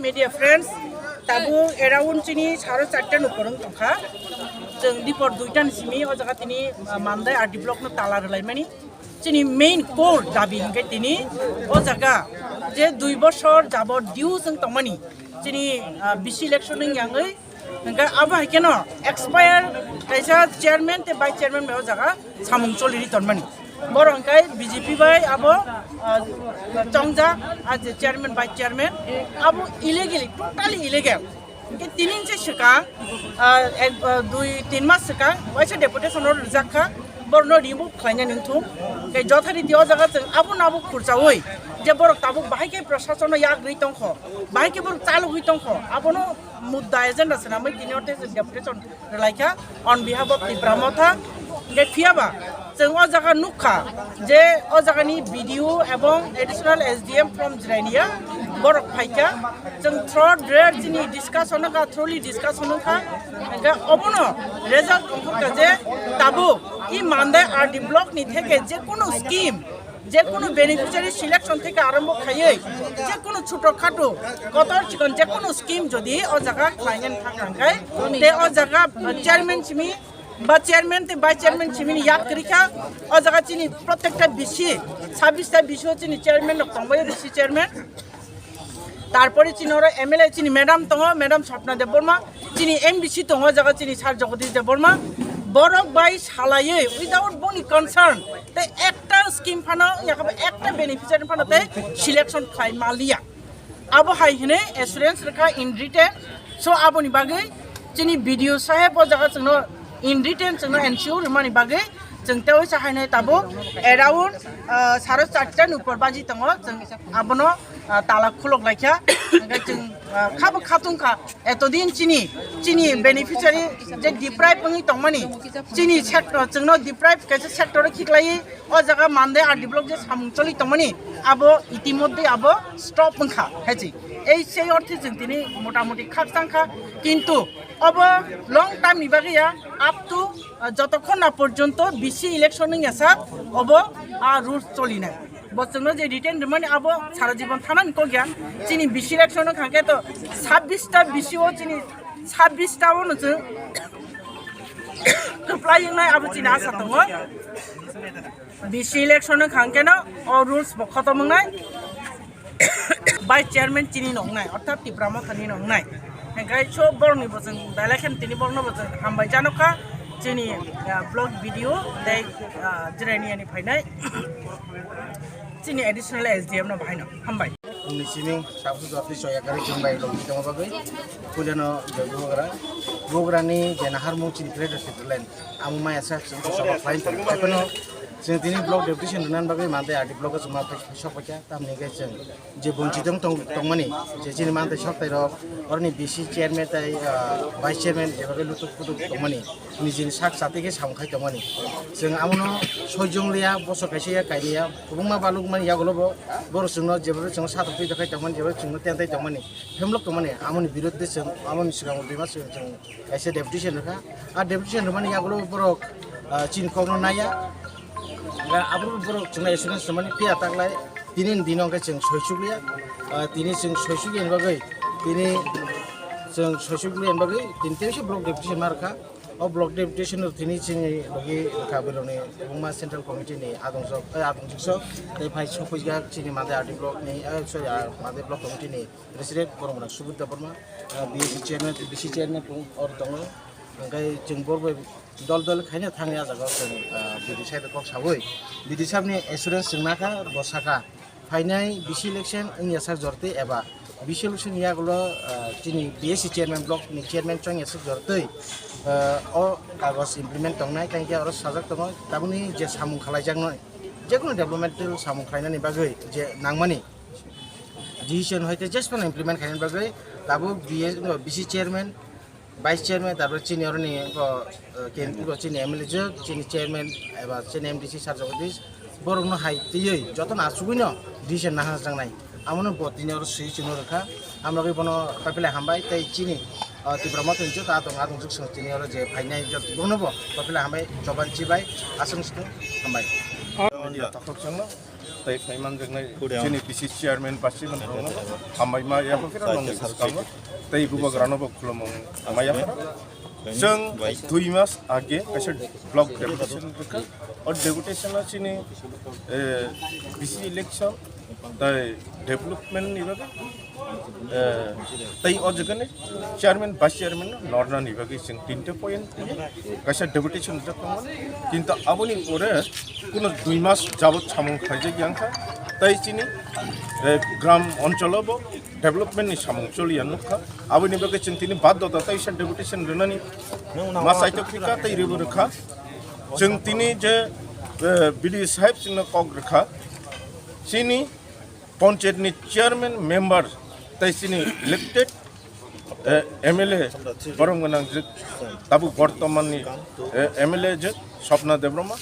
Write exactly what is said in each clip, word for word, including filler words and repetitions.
Media friends, tabuk around chini saro charta ni porong tongkha. Chwng dipor duita ni simi o jaga tini, ah, Mandai R D block no tala rwlaimani. Chini main core dabi hwnkhe tini o jaga je dui bosor jabot due chwng tongmani. Chini, ah, B C election ni yangwi hwnkhe abo hai kheno expire kaisa chairman tei vice chairman bai o jaga samung choli ri tonmani. Borok hwnkhe B J P bai abo, ah, chongjak, ah, je chairman, vice chairman, abo illegally, totally illegal. Hwnkhe tinin se swkang, ah, ek, ah, dui, tin mas swkang, waisa deputation order rijak kha, borokno remove khlainani wngthung. Hwnkhe jothariti o jaga chwng abono abo khurchaui, je borok tabuk bahai khe prasasonno yak rwi tongkho, bahai khe borok chalogwi tongkho, abono mudda agenda swnamwi tini o tei chwng deputation rwlaikha on behalf of Tipra Motha. Hwnkhe phiyaba chwng o jaga nukha je o jagani B D O ebong additional S D M from Jirania borok phaikha. Chwng through rare chini discussion wngkha, thoroughly discussion wngkha. Hwnkhe obono result ongkhorkha je tabuk i Mandai R D block ni theke je kunu scheme, je kunu beneficiary selection theke arombo khaiwi, je kunu chuto khato kotor chikon je kunu scheme jodi o jaga khlainani thang thang khai, te o jaga, uh, chairman simi ba chairman te vice chairman simi ni yak kwrwi kha. O jaga chini protekta B C, sabbish ta B C o chini chairman rok tongbaio, B C chairman. Tarpore chini oro M L A chini madam tongo, madam Swapna Debbarma, chini M D C tongo, jaga chini sir Jagadish Debbarma. Borok bai salaiwi without boni concern, tei ekta scheme phano, yakaba ekta beneficiary phano tei selection khlai maliya. Abo hai hwnwi assurance rwkha in written. So aboni bagwi chini B D O saheb o jaga chwngno in written chwngno ensure rwmani bagwi chwng tei waisa haino tabuk around, ah, saro charta ni upor baji tongo, chwng abono, ah, tala khulok laikha. Hwnkhe chwng, ah, khabo khatungkha etodin chini, chini beneficiary je deprive wngwi tongmani, chini sector chwngno deprive kaisa sector o khiklaiwi o jaga Mandai R D block je samung choli tongmani abo itimodhye abo stop wngkha hai se. Ei sei orthe chwng tini motamoti khakchangkha, kintu obo long time ni bagwi ya, up to, ah, jotokhon na porjonto B C election wngya sak obo, ah, rules cholinai. Bo chwngno je written rwmani abo sara jibon thanani kok ya. Chini B C election wngkha khe to sabbish ta B C o chini sabbish ta o no chwng kwplai wngnai abo chini asa tongo. B C election wngkha hwnkhe no o rules bo khotom wngnai. Vice chairman chini no wngnai, orthat Tipra Motha ni no wngnai. Hwnkhe so borok ni bo chwng belai khe tini borok no bo chwng hambai janokha chini, ah, block B D O tei, ah, Jirania ni phainai chini additional S D M no bahai no hambai. Ni sini sabsu jati soya kari chwng bai rok tongma bagwi puilano jai bogra, bogra ni je nahar mung chini greater Tipraland amo maya sa chwng soba khlai tong. Ekheno chwng tini block deputation rwna bagwi mande R D block o chwng ma sok paikha. Tamni hwnkhe chwng je bonchito tong-, tongmani, je chini mantei soktai rok, oroni B C chairman tei, ah, vice chairman je bagwi lutuk putuk tongmani, nijini sak chati khe samung khai tongmani. Chwng amono soi jong liya, bosor kaisa ya kaini ya, kwbangma balukmani yagulo bo, borok chwngno je bagwi chwngno satok twi dokhai tongmani, je bagwi chwngno tentai tongmani, hemlok tongmani, amoni birodhe chwng, amoni swkango duima chwng, chwng kaisa deputation rwkha. A deputation rwmani yagulo borok, ah, chini kokno naiya. Abo borok chwngno assurance rwmani phiya taklai tini ni dino hwnkhe chwng soisukliya. Ah, tini chwng soisukya ni bagwi, tini chwng soisukliya ni bagwi tini teisa block deputation ma rwkha. O block deputation rok tini chini logi rwkha borokni kwbangma central committee ni adongjwk, eh, adongjwk sok tei phai sokphaijak chini Mandai R D block ni, eh, sorry, ah, Mandai block committee ni president borok rok Subudh Debbarma, ah, B C chairman, B C chairman tong-, or tongo. Hwnkhe chwng borok bai dol dol khaina thangwi ah jaga o chwng, ah, B D side o kok saui, B D side ni assurance chwng nakha, bo sakha, phainai B C election wngya sak jortwi eba B C election yagulo, ah, chini B S C chairman block ni chairman chongya sak jortwi, ah, o kagoj implement tongnai, tei hwnkhe oro sajak tongo, tabukni je samung khalaijaknai, jekunu developmental samung khlainani bagwi je nangmani decision hoite jesphano implement khlainani bagwi tabuk B S, B C chairman, vice chairman, tarpore chini oroni bo, eh, ken-, bo chini M L A jwk, chini chairman eba chini M D C sir Jagadish, borokno hai twiwi jotono achugwino decision naharjaknai. Amono bo tini oro swi chwngno rwkha. Amrogwi bono paipilai hambai tei chini, eh, Tipra Motha ni joto adong adong jwk song tini oro je phainai jotono bo paipilai hambai, joban chibai, aswk sukung hambai. Media takhuk chwngno. Tei phaiman jwngnai chini B C chairman basi man hambai ma ya phira nong ni bwskango. Tei bubagrano bo khulumung maya phira. Chwng dui mas age kaisa block deputation rwkha. O deputation o chini, eh, B C election tei development ni bagwi, eh, tei o jagani chairman, vice chairman no norna ni bagwi chwng tinta point kaisa deputation rijak tongmani. Kintu aboni pore kuno dui mas jabot samung khlaijak yang kha. Tei chini, eh, gram oncholo bo development ni samung choliya nukha. Aboni bagwi chwng tini baddhota tei sa deputation rwnani ma saitok thika tei ribo rwkha. Chwng tini je, eh, B D O sahib chwngno kok rwkha. Chini panchayat ni chairman member tei chini elected, eh, M L A borom gwnang jwk tabuk bortoman ni, eh, M L A jwk Swapna Debbarma.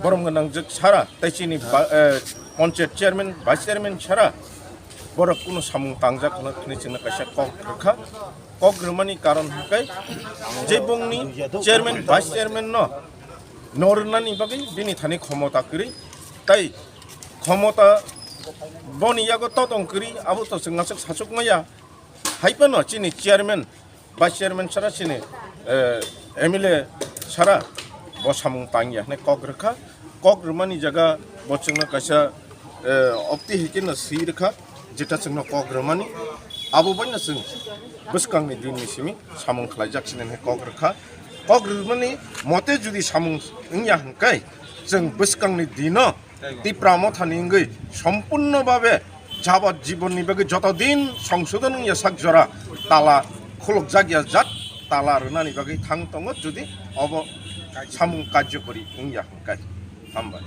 Borom gwnang jwk sara tei chini ba-, eh, panchayat chairman, vice chairman sara borok kunu samung tangjak hwnwi chwngno kaisa kok rwkha. Kok rwmani karon hwnkhe je bongni chairman, vice chairman no nornani bagwi bini thani khomota kwrwi tei khomota boni yago totong kwrwi abo to chwng aswk sachuk maya. Hai phano chini chairman, vice chairman sara chini, eh, M L A sara bo samung tangya hwnwi kok rwkha. Kok rwmani jaga bo chwngno kaisa, eh, okti hai kheno swi rwkha, jeta chwngno kok rwmani. Abo baino chwng bwskangni dinni simi samung khlaijak sini hwnwi kok rwkha. Kok rwmani mote jodi samung wngya hwnkhe chwng bwskangni dino Tipra Mothani wngwi sompurno babe jabat jibonni bagwi joto din songsodon wngya sak jora tala khulukjak ya jat tala rwnani bagwi thang tongo, jodi obo samung karjokori wngya hwnkhe. Hambai.